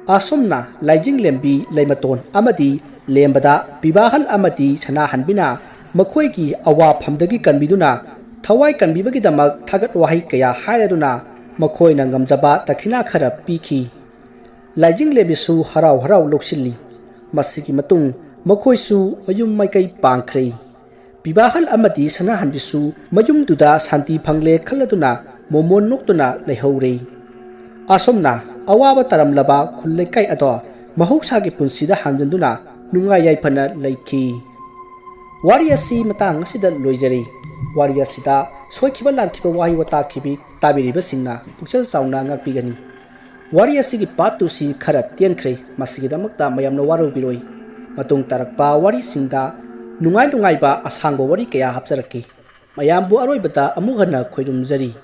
ꯑꯁꯨꯝꯅ ꯂꯥꯏꯖꯤꯡꯂꯦꯝꯕꯤ, ꯂꯩꯃꯇꯣꯟ ꯑꯃꯗꯤ ꯂꯦꯝꯕꯗ ꯄꯤꯕꯥꯍꯜ ꯑꯃꯗꯤ ꯁꯅꯥꯍꯟꯕꯤꯅ ꯃꯈꯣꯏꯒꯤ ꯑꯋꯥꯐꯝꯗꯒꯤ ꯀꯟꯕꯤꯗꯨꯅ ꯊꯋꯥꯏ ꯀꯟꯕꯤꯕꯒꯤꯗꯃꯛ ꯊꯥꯒꯠ ꯋꯥꯍꯩ ꯀꯌꯥ ꯍꯥꯏꯔꯗꯨꯅ ꯃꯈꯣꯏꯅ ꯉꯝꯖꯕ ꯗꯈꯤꯅꯥ ꯈꯔ ꯄꯤꯈꯤ꯫ ꯂꯥꯏꯖꯤꯡꯂꯦꯝꯕꯤꯁꯨ ꯍꯔꯥꯎ ꯍꯔꯥꯎ ꯂꯧꯁꯤꯜꯂꯤ꯫ ꯃꯁꯤꯒꯤ ꯃꯇꯨꯡ ꯃꯈꯣꯏꯁꯨ ꯃꯌꯨꯝ ꯃꯥꯏꯀꯩ ꯄꯥꯡꯈ꯭ꯔꯦ꯫ ꯄꯤꯕꯥꯍꯜ ꯑꯃꯗꯤ ꯁꯅꯥꯍꯟꯕꯤꯁꯨ ꯃꯌꯨꯝꯗꯨꯗ ꯁꯥꯟꯇꯤ ꯐꯪꯂꯦ ꯈꯜꯂꯗꯨꯅ ꯃꯣꯃꯣꯟ ꯅꯣꯛꯇꯨꯅ ꯂꯩꯍꯧꯔꯦ꯫ ꯑꯁꯨꯝꯅ ꯑꯋꯥꯕ ꯇꯥꯔꯝꯂꯕ ꯈꯨꯜ ꯂꯩꯀꯥꯏ ꯑꯗꯣ ꯃꯍꯧꯁꯥꯒꯤ ꯄꯨꯟꯁꯤꯗ ꯍꯟꯖꯤꯟꯗꯨꯅ ꯅꯨꯡꯉꯥꯏ ꯌꯥꯏꯐꯅ ꯂꯩꯈꯤ꯫ ꯋꯥꯔꯤ ꯑꯁꯤ ꯃꯇꯥꯡ ꯑꯁꯤꯗ ꯂꯣꯏꯖꯔꯦ꯫ ꯋꯥꯔꯤ ꯑꯁꯤꯗ ꯁꯣꯏꯈꯤꯕ ꯂꯥꯟꯈꯤꯕ ꯋꯥꯍꯩ ꯋꯥꯇꯥ ꯈꯤꯕꯤ ꯇꯥꯕꯤꯔꯤꯕꯁꯤꯡꯅ ꯄꯨꯛꯆꯦꯜ ꯆꯥꯎꯅ ꯉꯥꯛꯄꯤꯒꯅꯤ꯫ ꯋꯥꯔꯤ ꯑꯁꯤꯒꯤ part two ꯁꯤ ꯈꯔ ꯇꯦꯟꯈ꯭ꯔꯦ, ꯃꯁꯤꯒꯤꯗꯃꯛꯇ ꯃꯌꯥꯝꯅ ꯋꯥꯔꯧꯕꯤꯔꯣꯏ꯫ ꯃꯇꯨꯡ ꯇꯥꯔꯛꯄ ꯋꯥꯔꯤꯁꯤꯡꯗ ꯅꯨꯡꯉꯥꯏ ꯅꯨꯡꯉꯥꯏꯕ ꯑꯁꯥꯡꯕ ꯋꯥꯔꯤ ꯀꯌꯥ ꯍꯥꯞꯆꯔꯛꯀꯦ꯫ ꯃꯌꯥꯝꯕꯨ ꯑꯔꯣꯏꯕꯗ ꯑꯃꯨꯛ ꯍꯟꯅ ꯈꯣꯏꯔꯨꯝꯖꯔꯤ꯫